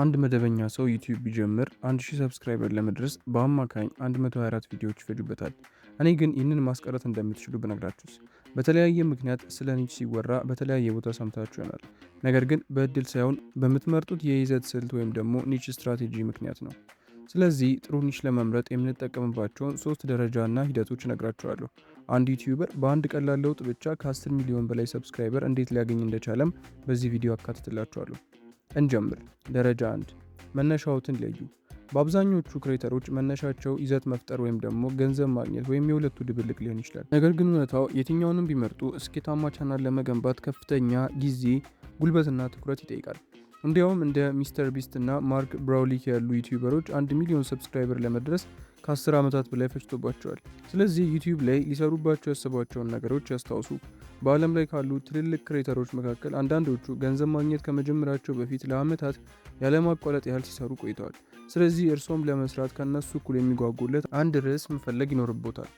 አንድ መደበኛ ሰው ዩቲዩብ ቢጀምር 1000 subscriber ለመድረስ በአማካኝ 124 ቪዲዮዎች ይፈጁበታል። እኔ ግን ይህንን ማስቀረት እንደምትችሉ ብነግራችሁስ? በተለያየ ምክንያት ስለ niche ሲወራ በተለያየ ቦታ ሰምታችሁ ይሆናል። ነገር ግን በእድል ሳይሆን በምትመርጡት የይዘት ስልት ወይም ደግሞ niche strategy ምክንያት ነው። ስለዚህ ጥሩ niche ለመምረጥ የምንጠቀምባቸውን ሶስት ደረጃና ሂደቶች እነግራችኋለሁ። አንድ YouTuber በአንድ ቀላል ለውጥ ብቻ ከ10 ሚሊዮን በላይ subscriber እንዴት ሊያገኝ እንደቻለም በዚህ ቪዲዮ አካትትላችኋለሁ። እንጀምር። ደረጃ 1፣ መነሻዎትን ለዩ። በአብዛኞቹ creator ኦች መነሻቸው ይዘት መፍጠር ወይም ደግሞ ገንዘብ ማግኘት ወይም የሁለቱ ድብልቅ ሊሆን ይችላል። ነገር ግን እውነታው የትኛውንም ቢመርጡ ስኬታማ ቻናል ለመገንባት ከፍተኛ ጊዜ፣ ጉልበትና ትኩረት ይጠይቃል። እንዲያውም እንደ ሚስተር ቢስት እና ማርክ ብራውሊክ ያሉ YouTuber ኦች 1 ሚሊዮን subscriber ለመድረስ ከ10 ዓመታት በላይ ፈጅቶባቸዋል። ስለዚህ ዩቲዩብ ላይ ሊሰሩባቸው ያሰቧቸውን ነገሮች ያስታውሱ። በዓለም ላይ ካሉ ትልልቅ creator ኦች መካከል አንዳንዶቹ ገንዘብ ማግኘት ከመጀመራቸው በፊት ለዓመታት ያለማቋረጥ ያህል ሲሰሩ ቆይተዋል። ስለዚህ እርሶም ለመስራት ከእነሱ እኩል የሚጓጉለት አንድ ርዕስ መፈለግ ይኖርቦታል።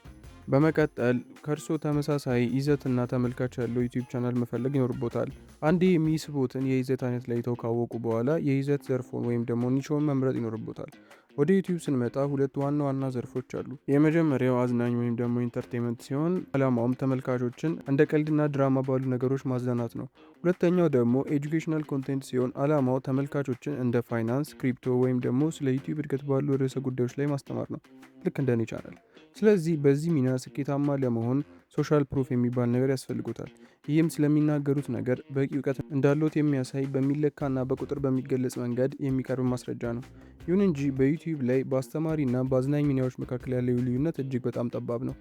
በመቀጠል ከእርሶ ተመሳሳይ ይዘትና ተመልካች ያለው ዩቲዩብ ቻናል መፈለግ ይኖርቦታል። አንዴ የሚስቦትን የይዘት አይነት ለይተው ካወቁ በኋላ የይዘት ዘርፎን ወይም ደግሞ niche ዎን መምረጥ ይኖርቦታል። ወደ ዩቲዩብ ስንመጣ ሁለት ዋና ዋና ዘርፎች አሉ። የመጀመሪያው አዝናኝ ወይም ደግሞ entertainment ሲሆን ዓላማውም ተመልካቾችን እንደ ቀልድና ድራማ ባሉ ነገሮች ማዝናናት ነው። ሁለተኛው ደግሞ educational content ሲሆን ዓላማው ተመልካቾችን እንደ ፋይናንስ፣ crypto ወይም ደግሞ ስለ ዩቲዩብ እድገት ባሉ ርዕሰ ጉዳዮች ላይ ማስተማር ነው። ልክ እንደ እኔ ቻናል። ስለዚህ በዚህ ሚና ስኬታማ ለመሆን social proof የሚባል ነገር ያስፈልጎታል። ይህም ስለሚናገሩት ነገር በቂ እውቀት እንዳሎት የሚያሳይ በሚለካና በቁጥር በሚገለጽ መንገድ የሚቀርብ ማስረጃ ነው። ይሁን እንጂ በዩቲዩብ ላይ በአስተማሪና በአዝናኝ ሚናዎች መካከል ያለው ልዩነት እጅግ በጣም ጠባብ ነው።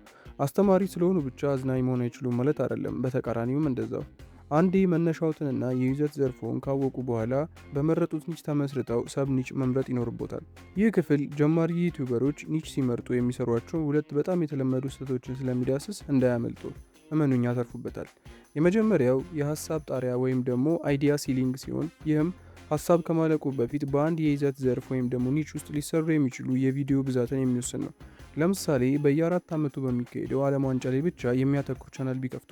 አስተማሪ ስለሆኑ ብቻ አዝናኝ መሆን አይችሉም ማለት አይደለም። በተቃራኒውም እንደዛው። አንዴ መነሻዎትንና የይዘት ዘርፎን ካወቁ በኋላ በመረጡት niche ተመስርተው sub niche መምረጥ ይኖርቦታል። ይህ ክፍል ጀማሪ YouTuber ኦች niche ሲመርጡ የሚሰሯቸው ሁለት በጣም የተለመዱ ስህተቶችን ስለሚዳስስ እንዳያመልጡ፣ እመኑኝ ያተርፉበታል። የመጀመሪያው የሀሳብ ጣሪያ ወይም ደግሞ idea ceiling ሲሆን ይህም ሀሳብ ከማለቁ በፊት በአንድ የይዘት ዘርፍ ወይም ደግሞ niche ውስጥ ሊሰሩ የሚችሉ የቪዲዮ ብዛትን የሚወስን ነው። ለምሳሌ በየ4 ዓመቱ በሚካሄደው ዓለም ዋንጫ ላይ ብቻ የሚያተኩር ቻናል ቢከፍቱ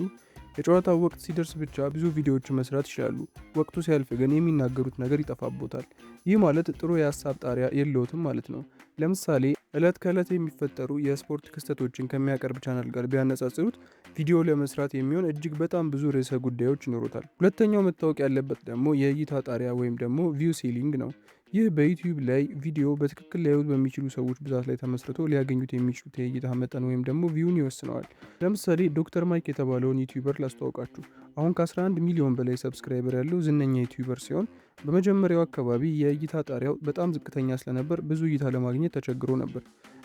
የጨዋታው ወቅት ሲደርስ ብቻ ብዙ ቪዲዮዎችን መስራት ይችላሉ። ወቅቱ ሲያልፍ ግን የሚናገሩት ነገር ይጠፋቦታል። ይህ ማለት ጥሩ የሀሳብ ጣሪያ የለዎትም ማለት ነው። ለምሳሌ ዕለት ከዕለት የሚፈጠሩ የስፖርት ክስተቶችን ከሚያቀርብ ቻናል ጋር ቢያነጻጽሩት ቪዲዮ ለመስራት የሚሆን እጅግ በጣም ብዙ ርዕሰ ጉዳዮች ይኖሩታል። ሁለተኛው መታወቅ ያለበት ደግሞ የእይታ ጣሪያ ወይም ደግሞ view ceiling ነው። ይህ በዩቲዩብ ላይ ቪዲዮ በትክክል ሊያዩት በሚችሉ ሰዎች ብዛት ላይ ተመስርቶ ሊያገኙት የሚችሉት የእይታ መጠን ወይም ደግሞ view ን ይወስነዋል። ለምሳሌ ዶክተር ማይክ የተባለውን YouTuber ላስተዋውቃችሁ። አሁን ከ11 ሚሊዮን በላይ subscriber ያለው ዝነኛ YouTuber ሲሆን በመጀመሪያው አካባቢ የእይታ ጣሪያው በጣም ዝቅተኛ ስለነበር ብዙ እይታ ለማግኘት ተቸግሮ ነበር።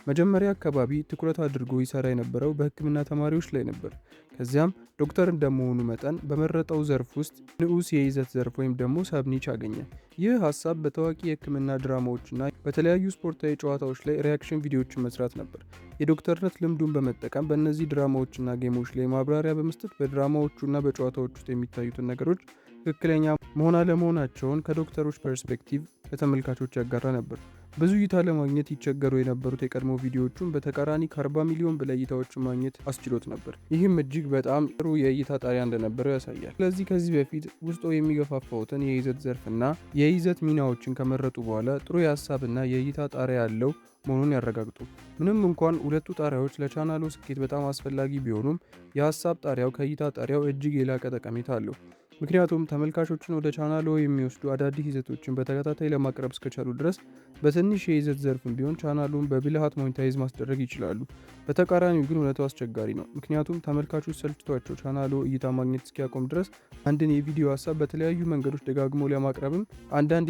መጀመሪያ አካባቢ ትኩረት አድርጎ ይሰራ የነበረው በሕክምና ተማሪዎች ላይ ነበር። ከዚያም ዶክተር እንደመሆኑ መጠን በመረጠው ዘርፍ ውስጥ ንዑስ የይዘት ዘርፍ ወይም ደግሞ sub niche አገኘ። ይህ ሀሳብ በታዋቂ የሕክምና ድራማዎችና በተለያዩ ስፖርታዊ ጨዋታዎች ላይ reaction ቪዲዮዎችን መስራት ነበር። የዶክተርነት ልምዱን በመጠቀም በእነዚህ ድራማዎችና game ኦች ላይ ማብራሪያ በመስጠት በድራማዎቹና በጨዋታዎች ውስጥ የሚታዩትን ነገሮች ትክክለኛ መሆን አለመሆናቸውን ከዶክተሮች perspective ለተመልካቾች ያጋራ ነበር። ብዙ እይታ ለማግኘት ይቸገሩ የነበሩት የቀድሞ ቪዲዮዎቹን በተቃራኒ ከ40 ሚሊዮን በላይ እይታዎችን ማግኘት አስችሎት ነበር። ይህም እጅግ በጣም ጥሩ የእይታ ጣሪያ እንደነበረው ያሳያል። ስለዚህ ከዚህ በፊት ውስጦ የሚገፋፋውትን የይዘት ዘርፍና የይዘት ሚናዎችን ከመረጡ በኋላ ጥሩ የሀሳብና የእይታ ጣሪያ ያለው መሆኑን ያረጋግጡ። ምንም እንኳን ሁለቱ ጣሪያዎች ለቻናሉ ስኬት በጣም አስፈላጊ ቢሆኑም የሀሳብ ጣሪያው ከእይታ ጣሪያው እጅግ የላቀ ጠቀሜታ አለው። ምክንያቱም ተመልካቾችን ወደ ቻናሉ የሚወስዱ አዳዲስ ይዘቶችን በተከታታይ ለማቅረብ እስከቻሉ ድረስ በትንሽ የይዘት ዘርፍም ቢሆን ቻናሉን በብልሃት monetize ማስደረግ ይችላሉ። በተቃራኒው ግን እውነታው አስቸጋሪ ነው። ምክንያቱም ተመልካቾች ሰልችቷቸው ቻናሉ እይታ ማግኘት እስኪያቆም ድረስ አንዳንድ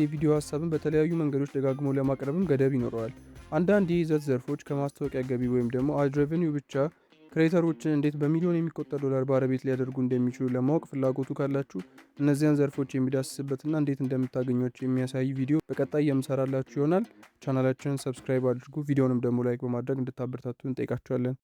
የቪዲዮ ሀሳብን በተለያዩ መንገዶች ደጋግሞ ለማቅረብም ገደብ ይኖረዋል። አንዳንድ የይዘት ዘርፎች ከማስታወቂያ ገቢ ወይም ደግሞ ad revenue ብቻ creator ኦችን እንዴት በሚሊዮን የሚቆጠር ዶላር ባለቤት ሊያደርጉ እንደሚችሉ ለማወቅ ፍላጎቱ ካላችሁ እነዚያን ዘርፎች የሚዳስስበትና እንዴት እንደምታገኟቸው የሚያሳይ ቪዲዮ በቀጣይ የምሰራላችሁ ይሆናል። ቻናላችንን subscribe አድርጉ። ቪዲዮንም ደግሞ like በማድረግ እንድታበረታቱ እንጠይቃችኋለን።